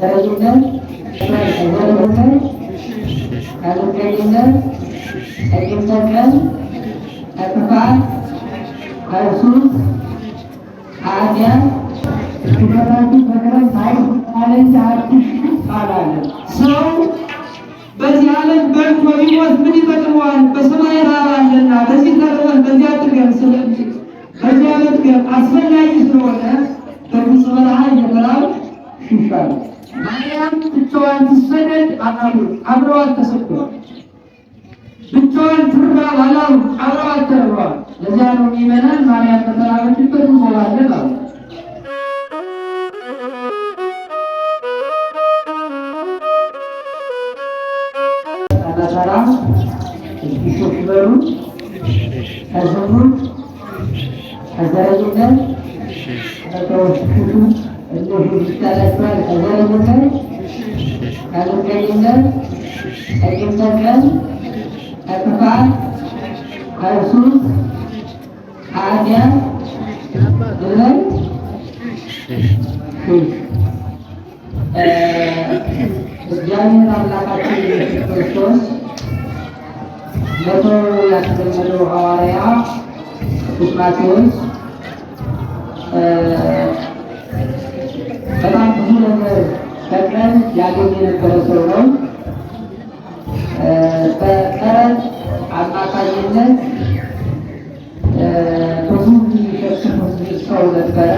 ከዘረኝነት፣ ከዘረኝነት፣ ከምቀኝነት፣ ከቂም በቀል፣ ከክፋት፣ ከሱስ፣ ከኃጢአት ሽበታችሁ በክረምት አይባል አትሽሹ አላለም። ሰው በዚህ ዓለም በልቶ ቢሞት ምን ይጠቅመዋል? በሰማይ ረሃብ አለና በዚህ ተርበህ በዚያ ጥገብ ስለዚህ በዚያ መጥገብ አስፈላጊ ስለሆነ በግብፅ በረሃ እየተራብ ሽሻል። ማርያም ብቻዋን ትሰደድ አላሉ፣ አብረዋት ተሰደዋል። ብቻዋን ትራብ አላሉ፣ አብረዋት ተርበዋል። ለዚያ ነው ምእመናን ማርያም በተራበችበት እንጾማለን አሉ። ከመከራ እንዲሸሽ በሉ፣ ከዝሙት፣ ከዘረኝነት ከመከሮች ሽሹ። እነሱ ይሻላችኋል። ከዘረኝነት፣ ከምቀኝነት፣ ከቂም በቀል፣ ከክፋት፣ ከሱስ፣ ከኃጢአት ብለን ሽሽ። እግዚአብሔር አምላካችን ኢየሱስ ክርስቶስ መቶ ያስጀመረው ሐዋርያ ቅዱስ ማቴዎስ በጣም ብዙ ነገር በቀን ያገኝ የነበረ ሰው ነው። በቀረጥ አማካኝነት ብዙ የሚሸክም ሰው ነበረ።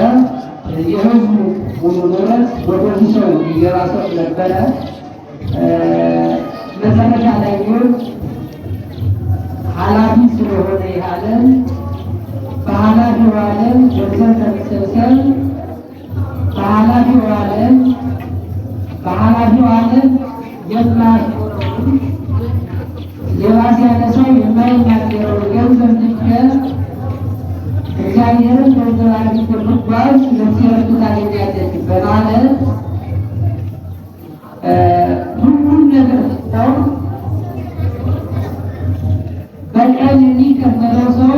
የህዝቡ ሙሉ ንብረት ወደዚህ ሰው የሚገባ ሰው ነበረ። መጨረሻ ላይ ግን ኃላፊ ስለሆነ ይህ ዓለም በኃላፊው ዓለም ገንዘብ ከመሰብሰብ በኃላፊው ዓለም በኃላፊው ዓለም የማያስቆረውን ሌባ ሲያነሳው የማይናገረውን ገንዘብ ትቼ እግዚአብሔርን ገንዘብ አድርጌ ብጓዝ ነፍሴ ዕረፍት ታገኛለች በማለት ሁሉም ነገር ትተው በቀን የሚከፈለው ሰው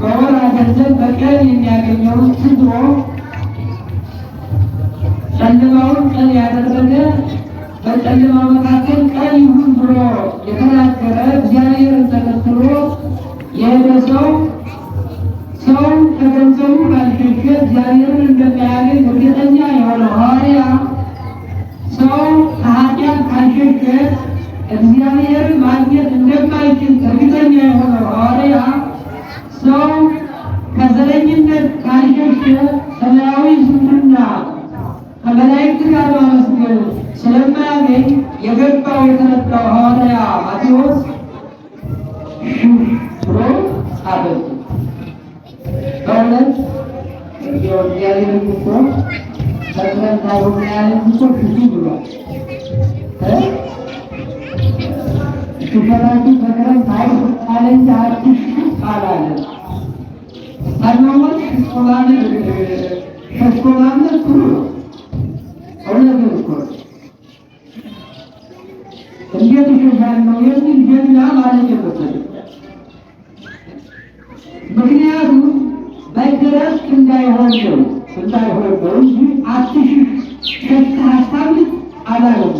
በወር ገንዘብ በቀን የሚያገኘውን ትቶ ጨለማውን ቀን ያደረገ በጨለማው መካከል ቀን ይሁን ብሎ የተናገረ እግዚአብሔርን ተከትሎ የሄደ ሰው ሰው ከገንዘቡ ካልሸሸ እግዚአብሔርን እንደማያገኝ እርግጠኛ የሆነው ሐዋርያ ሰው ከኃጢአት ካልሸሸ እግዚአብሔርን ማግኘት እንደማይችል እርግጠኛ የሆነው ሐዋርያ ሰው ከዘረኝነት ካልሸሸ ሰማያዊ ዝምድና ከመላእክት ጋር ማመስገን ስለማያገኝ የገባው የተረዳው ሐዋርያ ማቴዎስ ሽሽ ብሎ ጻፈ። በእውነት እግዚአብሔር እኮ በክረምት አይሆን ያለ እኮ ሽሹ ብሏል። ሽሸታችሁ በክረምት አይባል እንጂ አትሽሹ አላለም። ሃይማኖት ሸሽቶ ማምለክ ጥሩ ነው። እውነቱን እኮ ነው። እንዴት እሸሻለሁ የሚል ጀግና ማለት የለበትም። ምክንያቱም በክረምት እንዳይሆን ነው እንዳይሆን ነው እንጂ አትሽሽ ሸሽተህ አታምልጥ አላለም።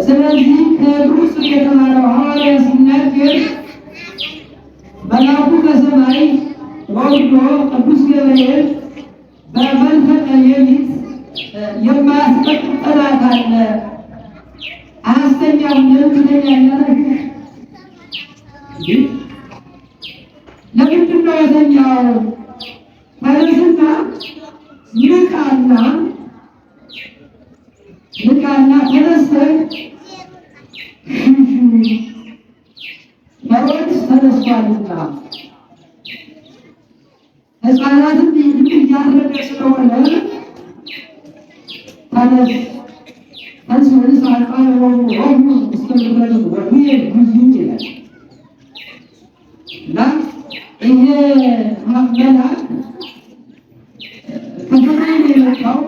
ስለዚህ ከግብፅ የተማረው ሐዋርያ ሲናገር መልአኩ ከሰማይ ወርዶ ቅዱስ ገብርኤል በመንፈቀ ሌሊት የማያስቀጥ ጠላት አለ፣ አያስተኛም፣ ለምን ትተኛለህ? ለምንድን ነው የተኛው? ተነስና ንቃና ንቃና ተነስተህ ሽሽ፣ ሄሮድስ ተነስቷልና ሕፃናትን እያረደ ስለሆነ ተነስ ተንሥእ ወሙ እስከ ምድረ ወጉየ ጉዩ ይላል እና ይሄ መልአክ ከሰማይ ነው የመጣው።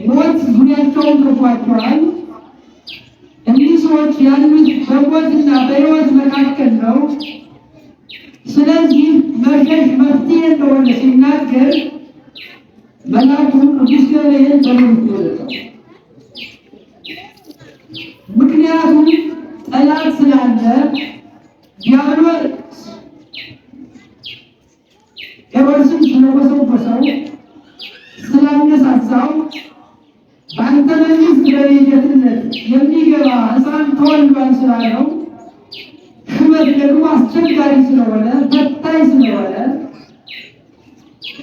ሞት ዙሪያቸውን ከቧቸዋል። እኒህ ሰዎች ያሉት በሞትና በሕይወት መካከል ነው። ስለዚህ መሸሽ መፍትሄ እንደሆነ ሲናገር መልአኩ ቅዱስ ገብርኤል በሌሊት ነው የመጣው። ምክንያቱም ጠላት ስላለ ዲያብሎስ ሄሮድስም ስለቆሰቆሰው ስላነሳሳው በአንተ መንግስት በጌትነት የሚገባ ሕፃን ተወልዷል ስላለው ሹመት ደግሞ አስቸጋሪ ስለሆነ ፈታኝ ስለሆነ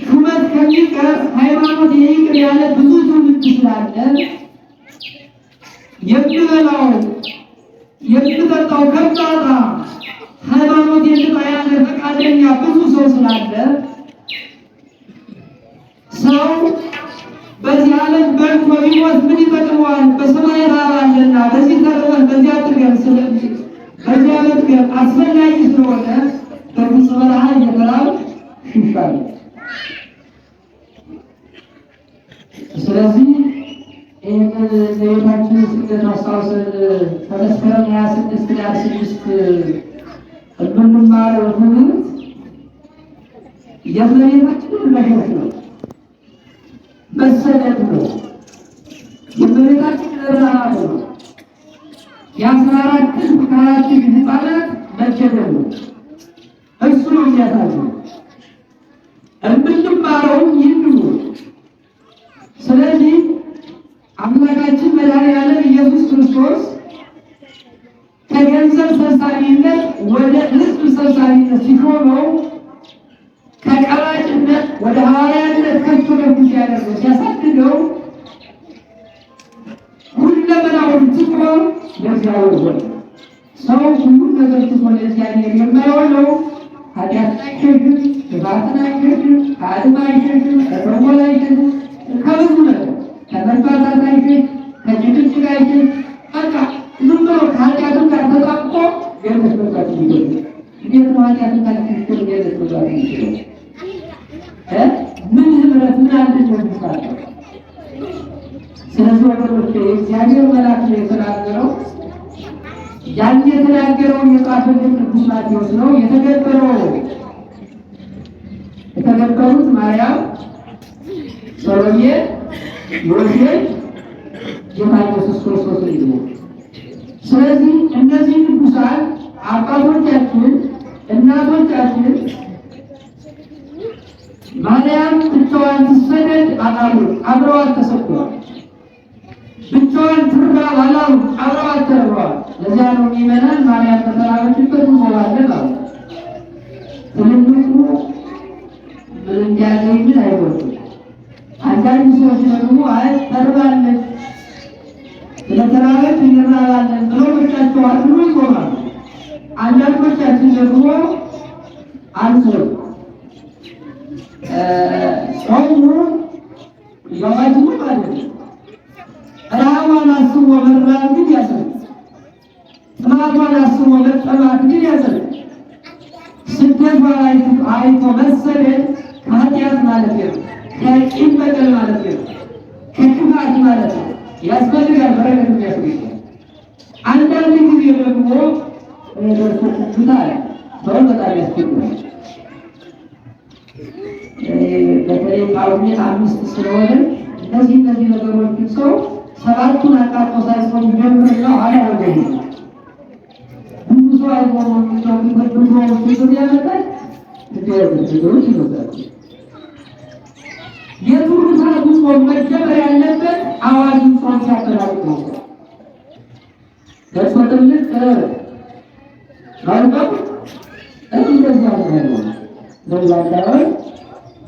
ሹመት ከሚቀር ሃይማኖት ይቅር ያለ ብዙ ትውልድ ስላለ የምበላው የምጠጣው ከባጣ ሃይማኖት የልጣ ያለ ፈቃደኛ ብዙ ሰው ስላለ ሰው በዚህ ዓለም በልቶ ቢሞት ምን ይጠቅመዋል? በሰማይ ራብ አለና በዚህ ተርበህ በዚያ ጥገብ ስለዚህ በዚያ መጥገብ አስፈላጊ ስለሆነ በግብፅ በረሃ እየተራብ ሽሻል። ስለዚህ ይህንን የቤታችንን ስደት አስታውሰን ከመስከረም 26 ህዳር 6 የምንማረው ትምህርት የእመቤታችንን መሸሽ ነው፣ መሰደድ ነው። የእመቤታችን ረሃብ ነው። የ14 ከ4 ሺህ ህፃናት መገደል ነው። እሱ ነው የሚያሳዝነው። የምንማረውም ይህን ነው። ስለዚህ አምላካችን መድኃኔዓለም ኢየሱስ ክርስቶስ ከገንዘብ ሰብሳቢነት ወደ ሕዝብ ሰብሳቢነት ሲሾመው ከቀራጭነት ወደ ሐዋርያነት ከፍ ከፍ ሲያደርገው ሲያሳድገው ሁለመናውን ትቶ ለእግዚአብሔር ሆነ። ሰው ሁሉም ነገር ትቶ ለእግዚአብሔር የማይሆነው ኃጢአትን አይሸሽም፣ ክፋትን አይሸሽም፣ ከአድማ አይሸሽም፣ ከተንኮል አይሸሽም፣ ከብዙ ነገር ከመባታት አይሸሽ፣ ከጭቅጭቅ አይሸሽ። በቃ ዝም ብሎ ከኃጢአቱ ጋር ተጣብቆ ገነት መግባት የሚችል እንዴት ነው? ኃጢአትን ካልሸሽቶ ገነት መግባት የሚችለው ምን ህብረት ምን አንድነት ይፈጥራል? ስለዚህ ወገኖች የእግዚአብሔር መልአክ ነው የተናገረው። ያን የተናገረውን የጻፈልን ቅዱስ ማቴዎስ ነው። የተገበሩት ማርያም፣ ሰሎሜ፣ ዮሴፍ፣ ጌታ ኢየሱስ ክርስቶስ ልጅ ነው። ስለዚህ እነዚህ ቅዱሳን አባቶቻችን እናቶቻችን ማርያም ብቻዋን ትሰደድ አላሉ፣ አብረዋት ተሰደዋል። ብቻዋን ትራብ አላሉ፣ አብረዋት ተርበዋል። ለዚያ ነው ምእመናን ማርያም በተራበችበት እንጾማለን አሉ። ትልልቁ ምን እንዲያገኝ ምን አይወጡም። አንዳንድ ሰዎች ደግሞ አይ ተርባለች፣ ስለተራበች እንራባለን ብለው ምርጫቸው አድሮ ይጾማሉ። አንዳንዶቻችን ደግሞ አንጾም። ጾሙ የዋጅቡ ማለት ነው። ረሃቧን አስቦ መራብ ግን ያስብ፣ ጥማቷን አስቦ መጠማት ግን ያስብ፣ ስደቷን አይቶ መሰደድ ከኃጢአት ማለት ነው፣ ከቂም በቀል ማለት ነው፣ ከክፋት ማለት ነው። ያስፈልጋል፣ በረከት ያስፈልጋል። አንዳንድ ጊዜ ደግሞ ደርሶ ቁጭታ ሰው በጣም ያስቸግራል። በተለይ ጳጉሜ 5 ስለሆነ እነዚህ ነገሮችን ሰው ሰባቱን አቃጥሎ ሳይጾም ጀምርና ኋላ ወደ ብዙ ሰው አይጾምም። ችግር ያመጣል። እንዲህ አይነት ነገሮች ይመጣሉ። የትሩፋቱ ጾም መጀመር ያለበት አዋጁን ጾም ሲያጠናቅቅ ነው። ደርሶ ትልቅ ማልቀው እንደዚያ ነው። እንደዚያ እንዳይሆን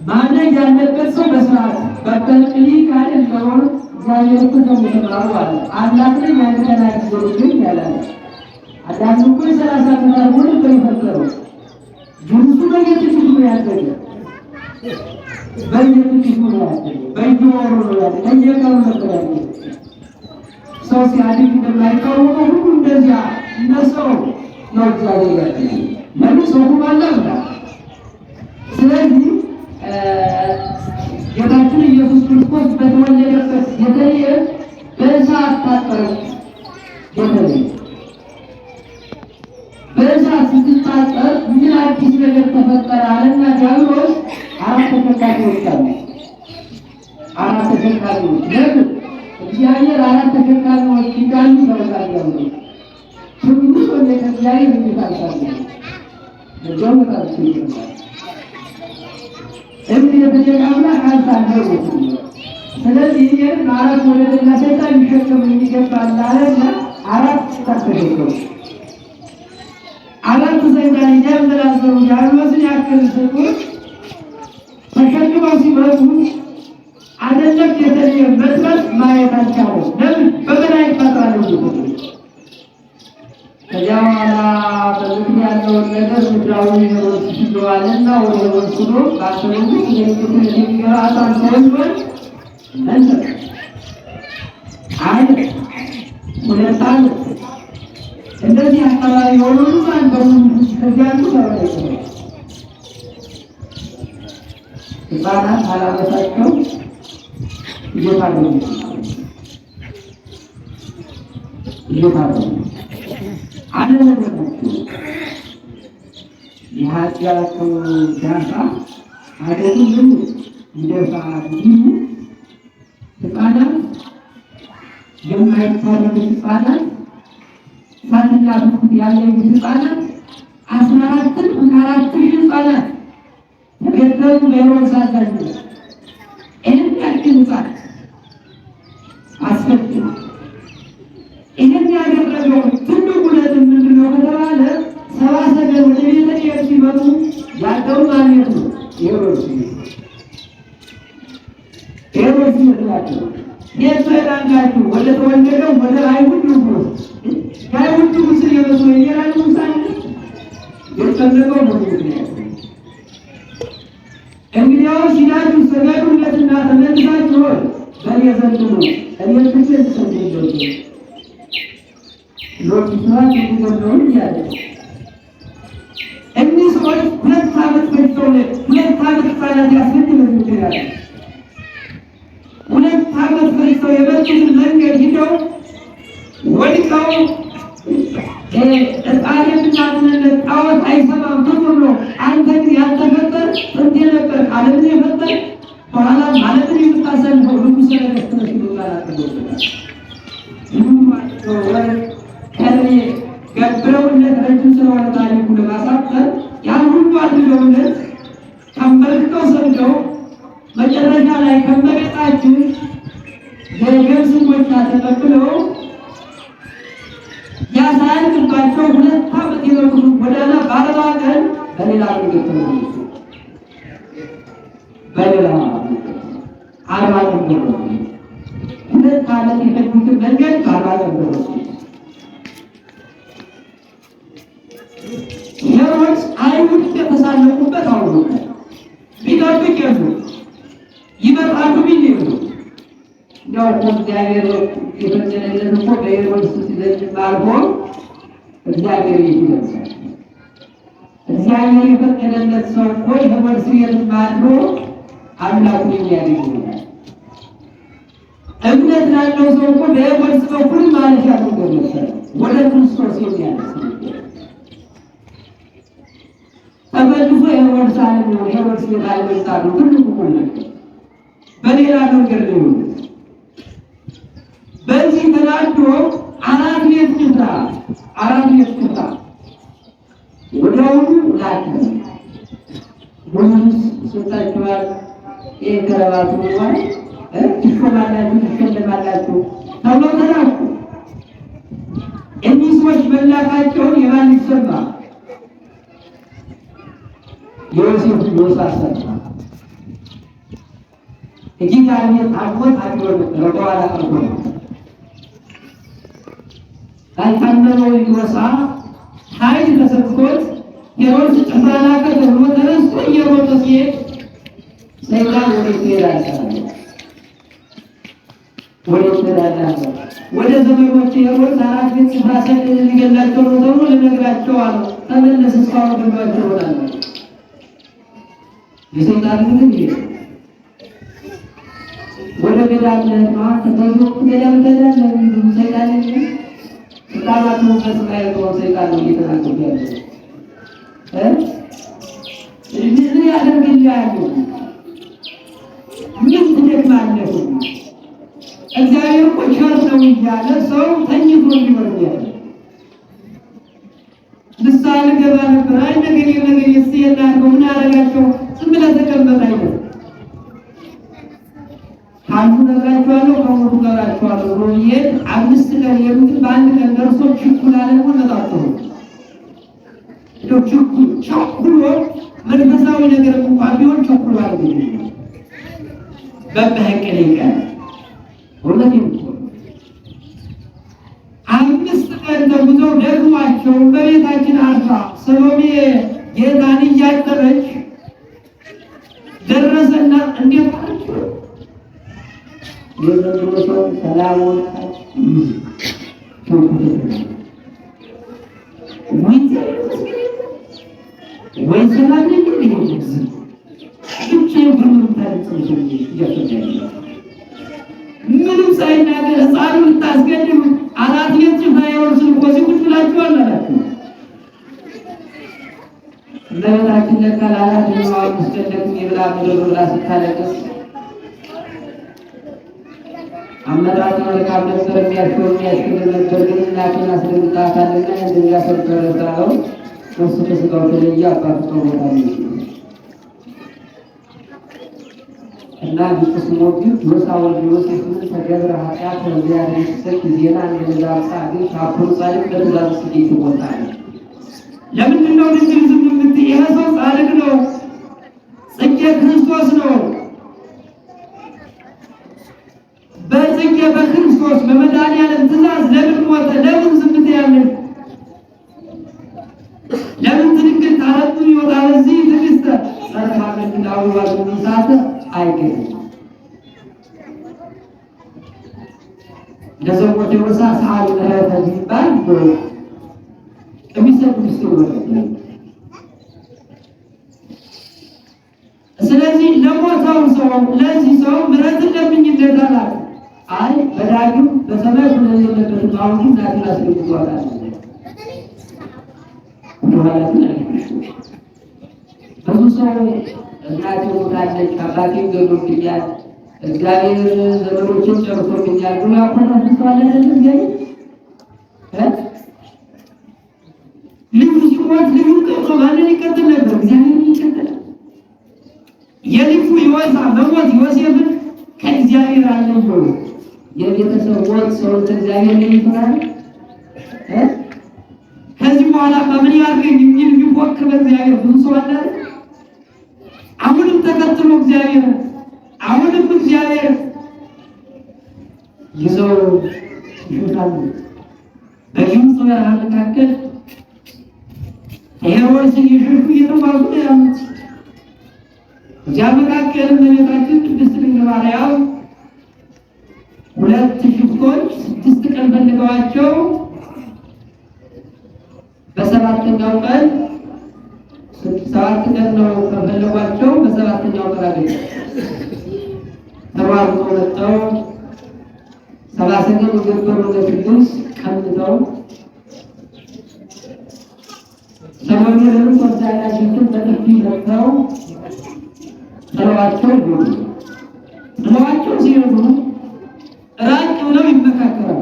ማድረግ ያለበት ሰው በስርዓት በበቅሊ ካለ እንደሆነ እግዚአብሔር እኮ ተማሩ አለ። አምላክ ነኝ አንድ ቀን አትዞሩብኝ ያላለ አዳም እኮ የ30 ዓመት አድርጎ ነበር የፈጠረው። ግን እሱ በየጥቂቱ ነው ያደገ፣ በየጥቂቱ ነው ያደገ፣ በየወሩ ነው ያደገ፣ በየቀኑ ነበር ያደገ። ሰው ሲያድግ እንደማይታወቀው ሁሉ እንደዚያ እንደ ሰው ነው እግዚአብሔር ያደገ። ለምን ሰው ሁሉ አለ። ስለዚህ ጌታችን ኢየሱስ ክርስቶስ በተወለደበት ቤተልሔም በእሳት ታጠረች። ቤተልሔም በእሳት ስትታጠር ምን አዲስ ነገር ተፈጠረ አለና ዲያብሎስ አራት ተከታታዮች አሉ። ለምን እግዚአብሔር አራት ተሸካሚዎች እንዳሉ ተመሳሳይ ነው። ትንሽ ወደ እግዚአብሔር እንዴት አልሳለ ለጃው ታርሱ ይችላል እንዴ የተጀመረ አልሳለ። ስለዚህ ይሄን አራት ወለደና ሰይጣን ሊሸከም ይገባል አለና አራት ተሸከሙ። አራት ሰይጣን እያንዘላዘሉ ዲያብሎስን ያክል ፍጡር ተሸክመው ሲመጡ አይደለም የተለየ መጥረት ማየት አልቻለም። ለምን? በመላእክት ፈጥራለሁ። ከዚያ በኋላ በምድር ያለውን ነገር ምድራዊ ሄሮድስ ይለዋልና ወደ ሄሮድስ ሄዶ በአንተ ንጉሥ የሚገባ ሕፃን ተወልዷል መንፈቅ አንድ ሁለት ዓመት እንደዚህ አካባቢ የሆኑ ሕፃን በሙሉ ከዚያ አንዱ ተበለጠ። ሕፃናት አላመታቸው እየታገሉ እየታገሉ አለመደናቸው የኃጢአቱ ዳፋ ኃጢአቱ ምን ይደፋ ቢሉ ሕፃናት የማይታረሙት ሕፃናት እሳትና ፍትፍት ያለዩት ሕፃናት 14ን ከ4000 ሕፃናት ተገደሉ በሄሮድስ አዛዥነት። ይህን ያክል ሕፃናት አስፈትነው ይህን ያደረገው ትልቁ ነጥብ ምንድን ነው ከተባለ ሰብአ ሰገል ወደ ቤተልሔም ሲመጡ ያለው ማግኘት ነው። ሄሮድስ ሄሮድስ ይመስላቸው የት ትሄዳላችሁ? ወደ ተወለደው ወደ አይሁድ ንጉሥ የአይሁድ ንጉሥን የመስሎ የሌላ ንጉሥ አለ? የፈለገው ነው ምክንያት እንግዲያውስ ሂዳችሁ ስገዱለትና ተመልሳችሁ በእኔ ዘንድ ነው እኔ ትቼ ትሰግዱለት ሎቱ ስብሐት የሚገባውን እያለ እኒህ ሰዎች 2 ዓመት ፈጅተው 2 ዓመት ህፃናት ያስገድል ይችላል። 2 ዓመት ፈጅተው የመጡትን መንገድ ሂደው ወድቀው ሕፃን የምናምንለት ጣዖት አይሰማም ፍጡር ነው። አንተ ግን ያልተፈጠር ጥንት የነበር ዓለምን የፈጠር በኋላም ዓለምን የምታሰልፈው ንጉሠ ነገሥት ነህ ሲሉ ቃል አቅርበውበታል። ከርቤ ገብረውለት ረጅም ስለሆነ ታሪኩ ለማሳጠር ያን ሁሉ አድርገውለት ተንበርክከው ሰግደው መጨረሻ ላይ ከመቤታችን የገብስ እንጎቻ ተቀብለው ያ ሳያልቅባቸው 2 ዓመት የመጡትን ጎዳና በ40 ቀን በሌላ መንገድ ተመለሱ። በሌላ 40 ቀን ደረሱ። 2 ዓመት የፈጁትን መንገድ በ40 ቀን ደረሱ። ሄሮድስ አይሁድ እንደተሳለቁበት አወቀ። ቢጠብቅ የሉ ይመጣሉ ቢል የሉ። እንዲያው እኮ እግዚአብሔር የፈቀደልን እኮ በሄሮድስ ዘንድ አልፎ እግዚአብሔር የት ይደርሳል? እግዚአብሔር የፈቀደለት ሰው እኮ ሄሮድስ ቤትም አድሮ አምላኩን የሚያገኝ ይሆናል። እምነት ላለው ሰው እኮ በሄሮድስ በኩል ማለፊያ መንገድ ነበረ ወደ ክርስቶስ የሚያደርስ ነበር። ተመልሶ ሄሮድስ አለ ሄሮድስ ቤት አልመጣም ነው ትልቁ ቁም ነገር። በሌላ መንገድ ነው የሆኑት። በዚህ ተናዶ አራት ቤት ጭፍራ አራት ቤት ጭፍራ ወዲያውኑ ላከ። ቦነስ ይሰጣችኋል፣ ይህን ከረባቱ ማለት ትሾማላችሁ፣ ትሸለማላችሁ ተብሎ ተላኩ። እኒህ ሰዎች መላካቸውን የማን ይሰማ? ዮሴፍ ዮሳ ሰማ። እጅግ ቤት ታሞ ታድሮ ነበረ። በኋላ ቀርቶ ነው ያልታመመው ዮሳ ኃይል ተሰጥቶት ሄሮድስ ጭፍራ ላከ ተብሎ ተነስቶ እየሮጠ ሲሄድ ሰይጣን ወዴት ትሄዳለህ? ወዴት ትሄዳለህ? ወደ ዘመዶች ሄሮድስ አራት ቤት ጭፍራ ሰደደ ሊገላቸው ነው ተብሎ ልነግራቸው አለ። ተመለስ፣ እስካሁን ገሏቸው ይሆናል። የሰይጣን ግን ይሄ ወደ ገዳም ልሄድ ነው። አንተ ተይዞ ገዳም ትሄዳለህ? ብዙ ሰይጣን የለም። ስልጣናቱ በሰማይ ነው። ሰይጣን ነው እየተናገሩ ያለው እ ምን ያደርግልሃል? ምን ትደክማለህ? እግዚአብሔር እኮ ቸር ነው እያለ ሰው ተኝቶ እንዲኖር ያለ ንስሐ ልገባ ነበር። አይ ነገሬ ነገሬ እስኪ የላድርገው ምን አደረጋቸው? ዝም ብለህ ተቀመጥ አይደለም። ከአንዱ ነግራቸዋለሁ ከሞቱ እቀራቸዋለሁ ብሎ ይሄድ 5 ቀን የሉትን በአንድ ቀን ደርሶ ችኩል አለመሆን በጣም ጥሩ እንደው ችኩል ቸኩሎ መንፈሳዊ ነገር እንኳን ቢሆን ቸኩሎ አይደለም። በበህቅል ይቀር እውነቴን እኮ ነው። 5 ቀን ተጉዘው ደክሟቸው በቤታችን አርፋ ሰሎሜ ጌታን እያጠበች ደረሰና እንዴት አለችው? የዘንድሮ ሰው ሰላም ወጣች ወይ ወይ ሰላም ምንም ሳይናገር ሕፃኑ ልታስገድሉ አራት ቤት ጭፍራ የወርሱን እኮ እዚህ ቁጭ ብላችኋል አላችሁ። እመቤታችን ለካ ለአራተኛው 5 ቀን ደክሜ ብላ ምድር ብላ ስታለቅስ አመጣጡ መልካም ነበር፣ የሚያሽው የሚያሽል ነበር። ግን እናቱን አስደንግጣታልና እንደዚያ ሰበረ ስላለው ነፍሱ ከሥጋው ተለየ። አባቱ ቀብሮታል። እና ሊቁ ስሞቢው ዮሳ ወልድ ዮሴፍ ተገብረ ኃጢአት እግዚአብሔር ይስጥ ዜና እንደዛ ጻድቅ ታኩር ጻድቅ በትእዛዝ ስጌት ይሞታል። ለምንድን ነው ድንግል ዝም የምትይ? ይሄ ሰው ጻድቅ ነው፣ ጽጌ ክርስቶስ ነው። በጽጌ በክርስቶስ በመድኃኒዓለም ትእዛዝ ለምን ሞተ? ለምን ዝም ትያለሽ? ለምን ትንግል ታረጡ ይወጣል እዚህ ትዕግስተ ጸርፋ ሳተ አይገኝም። ለዘቆት የወሳ ሰዓሊ ምህረተ ቢባል የሚሰጥ ምስጢር ነው። ስለዚህ ለሞተው ሰው ለዚህ ሰው ምሕረትን ለምኝለት አላት። አይ በዳግም በሰማይ ኩነኔ የለበትም። አሁን ግን እናቱን አስደንግጧታል። ወደኋላ ግን አልሄደችም። ብዙ ሰው እናቴ ሞታለች፣ አባቴም ገሎብኛል፣ እግዚአብሔር ዘመዶችን ጨርሶብኛል ብሎ ያኮረፈ ሰው አለ አይደለም? እግዚአብሔር ልጁ ሲሞት ልጁ ቀርቶ ማንን ይከተል ነበር? እግዚአብሔር ይከተላል። የልጁ ዮሳ መሞት ዮሴፍን ከእግዚአብሔር አለየው። የቤተሰብ ሞት ሰውን ከእግዚአብሔር ለይቶታል። ከዚህ በኋላ ምን ያድርገኝ የሚል የሚፎክር በእግዚአብሔር ብዙ ሰው አለ አይደል? አሁንም ተከትሎ እግዚአብሔር አሁንም እግዚአብሔር ይዘው ይሾታሉ። በግብፅ በረሃ መካከል ሄሮድስን እየሸሹ እየተጓዙ ነው ያሉት። እዚያ መካከል እመቤታችን ቅድስት ድንግል ማርያም ሁለት ሽፍቶች 6 ቀን ፈልገዋቸው በሰባተኛው ቀን 7 ቀን ነው ከፈለጓቸው፣ በሰባተኛው ቀን አገኙ። ተሯሩጠው መጥተው ሰብአ ሰገል የገበሩለትን ልብስ ቀምተው ሰሎሜ ለምን ትወስዳላችሁ ስትል በጥፊ መጥተው ጥለዋቸው ሄዱ። ጥለዋቸው ሲሄዱ ራቅ ብለው ይመካከራሉ።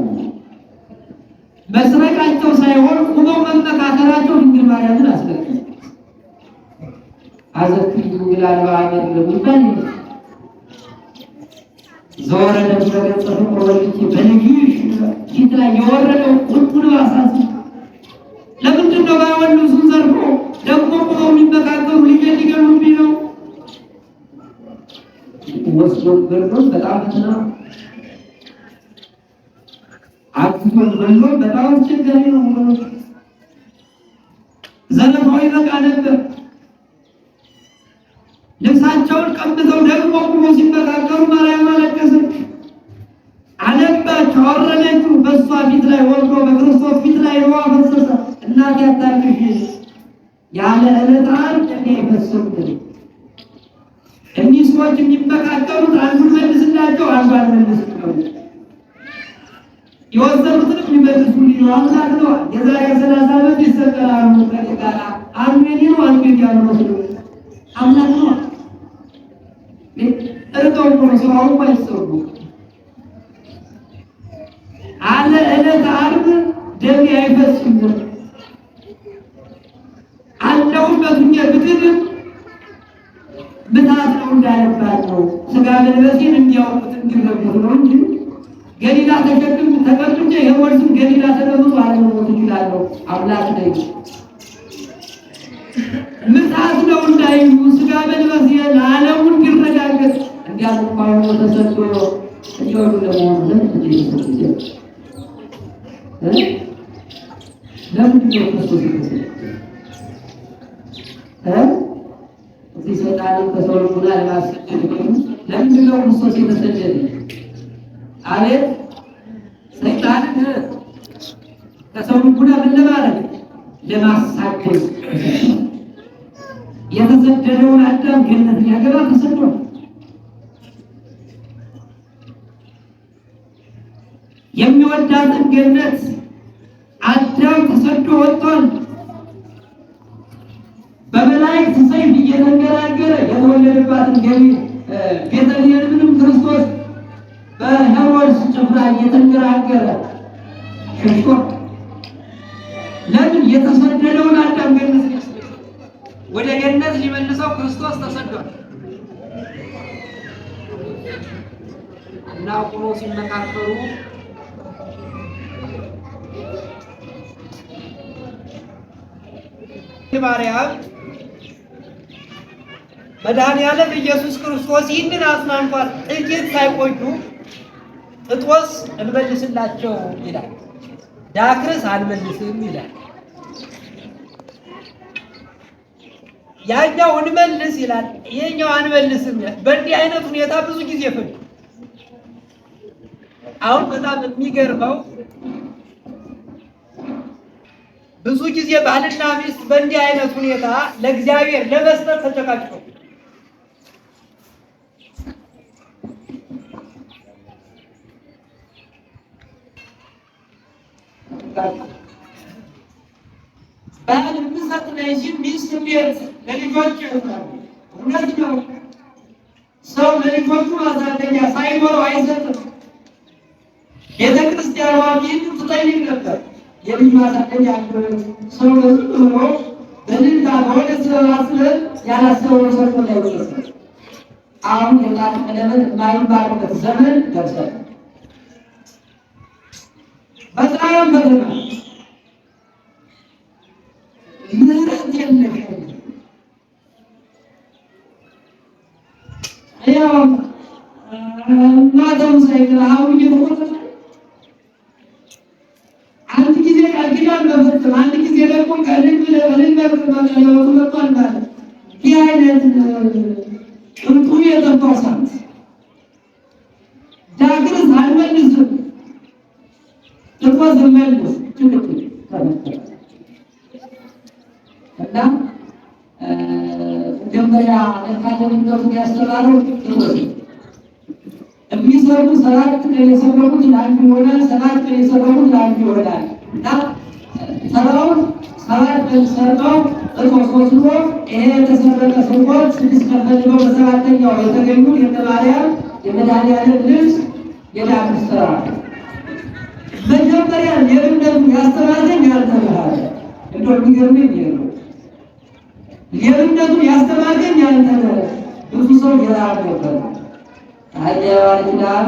መስረቃቸው ሳይሆን ቁመው መመካከራቸው ድንግል ማርያምን አስለቀሰ። አዘክሪ ድንግል አልባ አገር ለሚባል ዘወረደ በገጸ ፍቅር ወልድኪ በልጅሽ ፊት ላይ የወረደው ቁልቁል አሳዝን። ለምንድን ነው ባይሆን ልብሱን ዘርፎ ደግሞ ቁመው የሚመካከሩ ልጄን ሊገሉብኝ ነው? ወስዶ ገድሎት በጣም ፈተና አግቶ ገድሎ በጣም አስቸጋሪ ነው። ዘለፋው ይበቃ ነበር። ልብሳቸውን ቀምተው ደግሞ ቁሞ ሲመካከሩ ማርያም አለቀሰች፣ አነባች፣ አወረደችው። በእሷ ፊት ላይ ወርዶ በክርስቶስ ፊት ላይ ውሃ ፈሰሰ። እናቴ አታልቅሽ፣ ያለ ዕለት ዓርብ እንዲህ አይፈስም። እኒህ ሰዎች የሚመካከሩት አንዱን መልስላቸው፣ አንዱ አልመልስም ነው። የወሰዱትንም ሊመልሱልኝ ነው። አምላክ ነው። የዛሬ 30 ዓመት ይሰቀላሉ ከእኔ ጋር አንዱ የኔ ነው፣ አንዱ የዲያብሎስ ነው። አምላክ ነው። እርቀው እኮ ነው ሰው አሁን አይሰሩ። ደሜ አይፈስም። አለሁበት ሁኜ ብትድን ምታት ነው እንዳለባት ነው ስጋ መልበሴን እንዲያውቁት እንዲረዱት ነው እንጂ ገሊላ ተሸክም ተቀምጬ ሄሮድስም ገሊላ ተቀምጦ አለመሞት እችላለሁ። አምላክ ነኝ። ምታት ነው እንዳይሉ ስጋ መልበሴ ለዓለሙ እንዲረጋገጥ እንዲያውቁ ተሰጥቶ እንዲወዱ ለመሆኑ ለምንድን ነው? ለምንድን ነው ክርስቶስ የተሰደደ? እዚህ ሰይጣንን ከሰው ልቡና ለማሰደድ ለምንድን ነው ክርስቶስ የተሰደደ? አቤት ሰይጣንን ከሰው ልቡና ምን ለማድረግ? ለማሳደድ። የተሰደደውን አዳም ገነት ሊያገባ ተሰዷል። የሚወዳትን ገነት አዳም ተሰዶ ወጥቷል። በመላእክት ሰይፍ እየተንገራገረ የተወለደባትን ቤተልሔምንም ክርስቶስ በሄሮድስ ጭፍራ እየተንገራገረ ሸሽቶ ለምን? የተሰደደውን አዳም ገነት ወደ ገነት ሊመልሰው ክርስቶስ ተሰዷል። እና ቁሞ ሲመካከሩ ማርያም መድኃኔዓለም ኢየሱስ ክርስቶስ ይህንን አጽናንቷል። ጥቂት ሳይቆዩ ጥጦስ እንመልስላቸው ይላል፣ ዳክርስ አንመልስም ይላል። ያኛው እንመልስ ይላል፣ ይሄኛው አንመልስም ይላል። በእንዲህ አይነት ሁኔታ ብዙ ጊዜ ፈጁ። አሁን በጣም የሚገርመው ብዙ ጊዜ ባልና ሚስት በእንዲህ አይነት ሁኔታ ለእግዚአብሔር ለመስጠት ተጨቃጭቀው ባል የምሰጥ ነኝ ሲል ሚስት እንዴት ለልጆች ይሆናል? እውነት ነው። ሰው ለልጆቹ ማሳደጊያ ሳይኖረው አይሰጥም። ቤተ ክርስቲያኗ ይህንን ትጠይቅ ነበር። የልጅ ማሳደጊያ ሰው ዝም ብሎ በልልታ በሆነ ስበብ ያላሰበውን ሰርቶ እንዳይወሰድ። አሁን የጣት ቀለበት የማይባልበት ዘመን ደርሷል። በጣም ፈተና ምህረት የለሽም። ያው ማተሙ ሳይቀር አሁን እየተቆረጠ አንድ ጊዜ ቃል ኪዳን መፈጸም፣ አንድ ጊዜ ደግሞ ከልብ ለልብ ቀለበቱ መጥቷል ማለት ይህ አይነት ቅንጡ የጠፋው ሰዓት ዳግርስ አልመልስም ጥቆስ መልስ ጭቅጭቅ ተፈጠረ እና መጀመሪያ ለካለምነቱን ያስተማረው ጥቆስ የሚሰሩ ሰባት ቀን የሰረቁት ለአንዱ ይሆናል፣ ሰባት ቀን የሰረቁት ለአንዱ ይሆናል። እና ተራውን ሰባት ቀን ሰርቀው እጦስ ወስዶ ይሄ የተሰረቀ ስርቆት ስድስት ቀን ፈልገው በሰባተኛው የተገኙ የእነ ማርያም የመድኃኒዓለም ልብስ የዳግም ስራ መጀመሪያ ሌብነቱን ያስተማረኝ ያንተ ነህ። እንደው የሚገርመኝ ይሄ ነው። ሌብነቱን ያስተማረኝ ያንተ ነህ። ብዙ ሰው የራብ ነበር። አህያ ኪዳን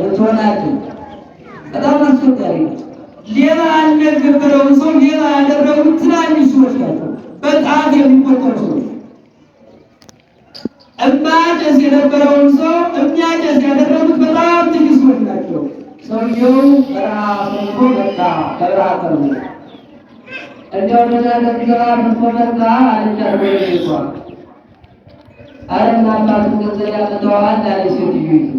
ልትሆናለች። በጣም አስቸጋሪ ነው። ሌባ ያልነበረውን ሰው ሌባ ያደረጉት ትናንሽ ሰዎች ናቸው፣ በጣት የሚቆጠሩ ሰዎች። እማያጨስ የነበረውን ሰው የሚያጨስ ያደረጉት በጣም ጥቂት ሰዎች ናቸው። ሰውየው በረሃ ሰርቶ መጣ። በረሃ ሰርቶ እንዲያው ደህና ገንዘብ አፍርቶ መጣ አለቻት ጎረቤቷ። ኧረ ምን አባቱ ገንዘብ ያመጣዋል አለች ሴትዮይቱ።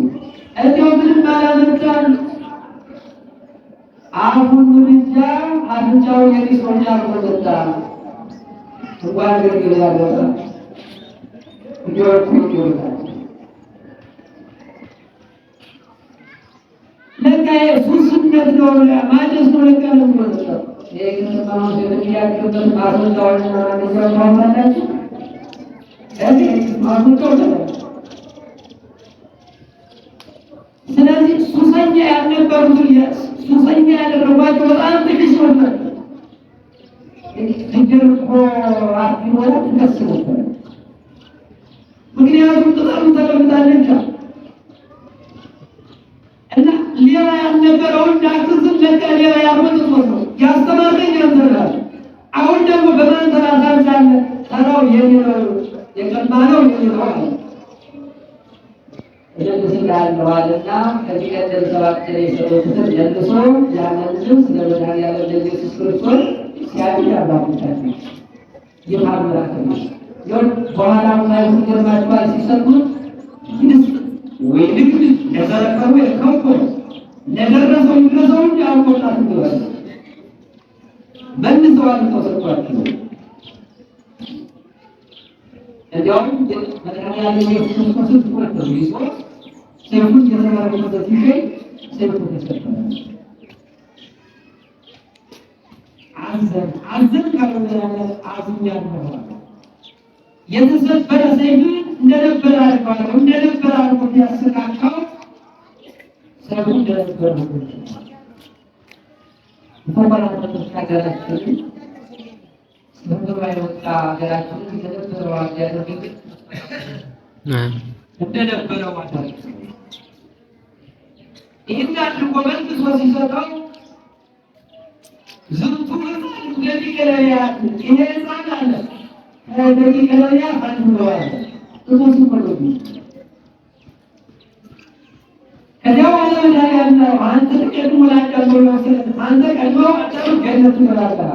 እንዲያው ምንም አላመጣም። አፉን ምድጃ አፍንጫውን የጢስ ወንጫ አድርጎ መጣ። እንኳን ገንዘብ ያመጣ እንዲያው እኮ ይወጣል። ለካ ሱስነት ነው፣ ማጨስ ነው። ለካ ነው የሚወጣው። ይሄ ግን የሚያክበት ማስወጣውና ማገዛው ታውቃላችሁ። እዚህ ማስወጣው ነው። ስለዚህ ሱሰኛ ያልነበሩትን ሱሰኛ ያደረጓቸው በጣም ጥቂት ሰዎች ናቸው። ፍየል እኮ አፍ ቢኖራት ትከስ ነበር። ምክንያቱም ቅጠሉን ተቀምጣለች እና ሌባ ያልነበረውን ዳክስን ለካ ሌባ ያልወጥቶት ነው ያስተማርከኝ አንተ ነህ። አሁን ደግሞ በማን ተራ ታንሳለህ? ተራው የኔ ነው፣ የቀማነው የኔ ነው አለ። እመልስልሃለሁ አለና ከዚህ ቀደም 7 ላይ የሰበኩትን መልሶ ያንን ልብስ ለመድኃኒዓለም ለኢየሱስ ክርስቶስ ሲያድግ አባቶቻችን የታምራት ነው። ይሁን በኋላ ላይ ገርማቸዋል ሲሰጡት ይንስ ወይ ንግድ ለዘረፈው የከንኮ ለደረሰው ይድረሰው እንጂ አልቆጣት ይወል መልሰው አምጥተው ሰጧቸው። እንዲያውም መድኃኒዓለም ኢየሱስ ክርስቶስን ትቆርጠው ይዞ ሰይፉን እየተመረኮዘ ሲሸኝ ሰይፉ ተሰበረ። አዘን አዘን ካልሆነ አዝኛለሁ አለ። የተሰበረ ሰይፍ እንደነበረ አድርገዋለሁ እንደነበረ አድርጎ ቢያስተካካው ሰይፉ እንደነበረ ሆኖ የተቆራረጠች ሀገራችንን ስንገባ የወጣ ሀገራችንን እንደነበረው ያደርግልን እንደነበረው አደረገ። ይህን አድርጎ መልሶ ሲሰጠው ዝንቱ ሕፃን ደቂቀ ነቢያት፣ ይሄ ሕፃን አለ ከደቂቀ ነቢያት አንዱ ነው አለ። ጥቶስ ይቆረጡ ከዚያ በኋላ መድኃኒዓለም አንተ ቀድሞ ለአዳም አንተ ቀድሞ አዳም ገነት ትገባለህ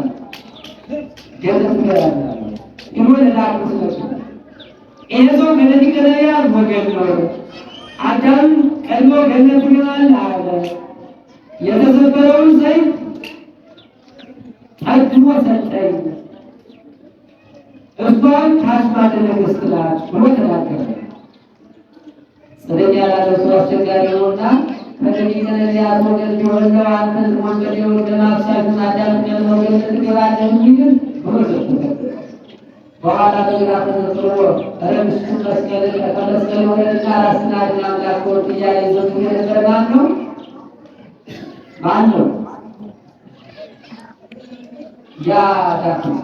ገነት ትገባለህ ይሎ ለዳግም ነበር። ይሄ ሰው ከደቂቀ ነቢያት ወገን ነው። አዳም ቀድሞ ገነት ትገባለህ አለ። የተሰበረውን ሰይፍ ቀድሞ ሰጠኝ፣ እሷን ከአስማተ ነገሥት ናት ብሎ ተናገረ። ጽድቅ ያላለ ሰው አስቸጋሪ ነውና ከደቂቀ ነቢያት ወገን ቢሆን ነው አንተን ወንበዴውን ደም አፍሳሹን አዳም ቀድሞ ገነት ትገባለህ የሚል ብሎ ዘበተበት። በኋላ በግራ ተዘርዝሮ ኧረ ምስጉን መስቀል ከመስቀል ወረድና ራስህን አድን አምላክ ሆይ እያለ ይዘምር የነበረ ማን ነው? ማን ነው? ያ ዳዊት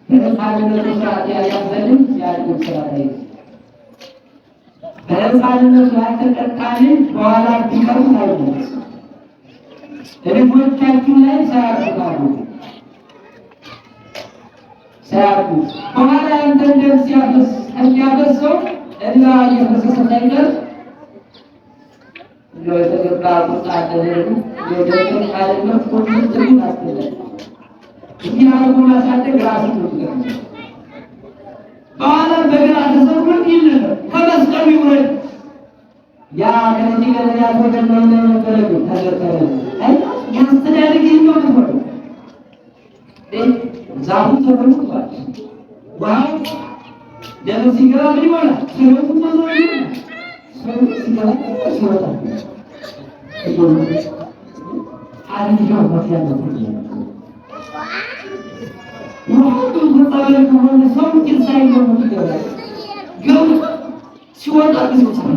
በሕፃንነቱ ስርዓት ያልያዘልን ያድግ ስርዓት አይዝ በሕፃንነቱ ያልተቀጣ ልጅ በኋላ ቢቀሩት አይመለስም። ልጆቻችሁ ላይ ሳያርጉ ሳያርጉ በኋላ ያንተን ደም ሲያፈስ ከሚያፈሰው እንባ እየፈሰሰ ሳይቀር እንደው የተገባ ቁጣ አደረጉ የደም አይደለም ሁሉ ጥሪት አስገለለ እንዲህ አድርጎ ማሳደግ ራሱ ነው። በኋላ በግራ ተሰቅሎ ይል ነበር ከመስቀሉ ይውረድ። ያ ከደቂቀ ነቢያት ወገን ነው የነበረ ግን ተገተረ። አይ ያስተዳደግ ይኸኛው ነበር። ዛፉ ተበልቷል። ውሃው ደም ሲገባ ምን ይሆናል? ሰው መዞር ይሆናል። ሰው ሲገባ ሲወጣ አንዲያው ማፍያ ነው። ሁሉም ተጸበለ ከሆነ ሰው ሳይገቡ ይገባል። ገብቶ ሲወጣ ጊዜው ሰው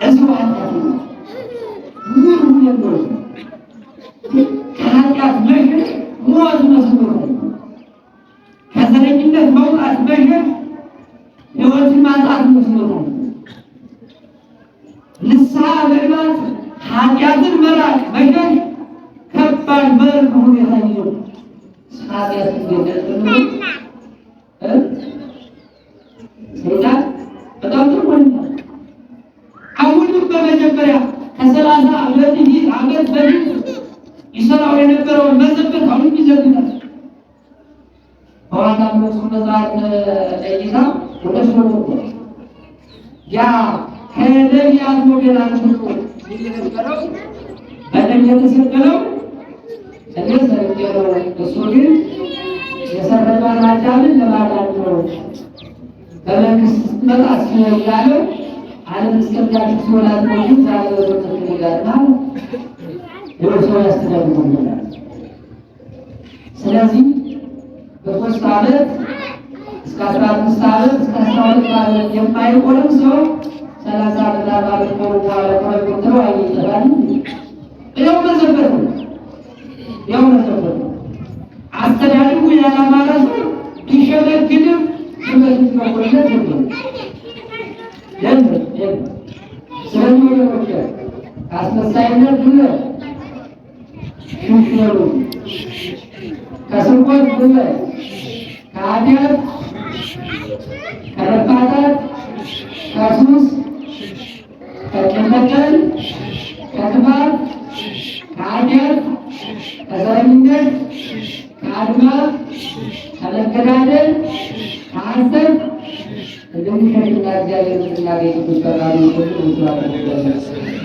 እዚሁ ኃጢአት ነው። ምን ሁኔታ ነው? ከኃጢአት መሸሽ ሞት መስሎታል። ከዘረኝነት መውጣት መሸሽ ሕይወትን ማጣት መስሎታል። ንስሐ መግባት ኃጢአትን መራቅ መሸሽ ከባድ መርህ ሁኔታ ነው። ኃጢአት ይገለጥ ነው። ሰይጣን በጣም ጥሩ ነው። አሁንም በመጀመሪያ ከ30 ዓመት በፊት ይሰራው የነበረውን መዘበት አሁንም ይዘብታል። በኋላ እነሱ መጽሐፍ ለይታ ወደ ሰው ያ ከነቢያት ወገን አንዱ የነበረው በደም የተሰቀለው እኔ ሰርቄ ነው፣ እሱ ግን የሰረቀውን አዳምን ለማዳን ነው። በመንግስት ስትመጣ ሲሆን ያለው ዓለም እስከሚያልፍ ሲሆን አትሞትም፣ ዛሬ በገነት ትሞታለህ ብሎ ሰው ያስተዳድሩናል። ስለዚህ በ3 ዓመት እስከ 15 ዓመት እስከ 12 ዓመት የማይቆርብ ሰው 30 ዓመት ጦርነት የለም የለም የለም። ስለዚህ ወገኖቼ ከአስመሳይነት ጉልበት ሽሹ፣ ከስርቆት ጉልበት፣ ከኃጢአት፣ ከመፋታት፣ ከሱስ፣ ከቂም በቀል፣ ከክፋት፣ ከኃጢአት፣ ከዘረኝነት፣ ከአድማ፣ ከመገዳደል፣ ከሐሰት እንድንሸሽና እግዚአብሔር እንድናገኝ ቅዱስ ፈቃዱ ይሁንልን።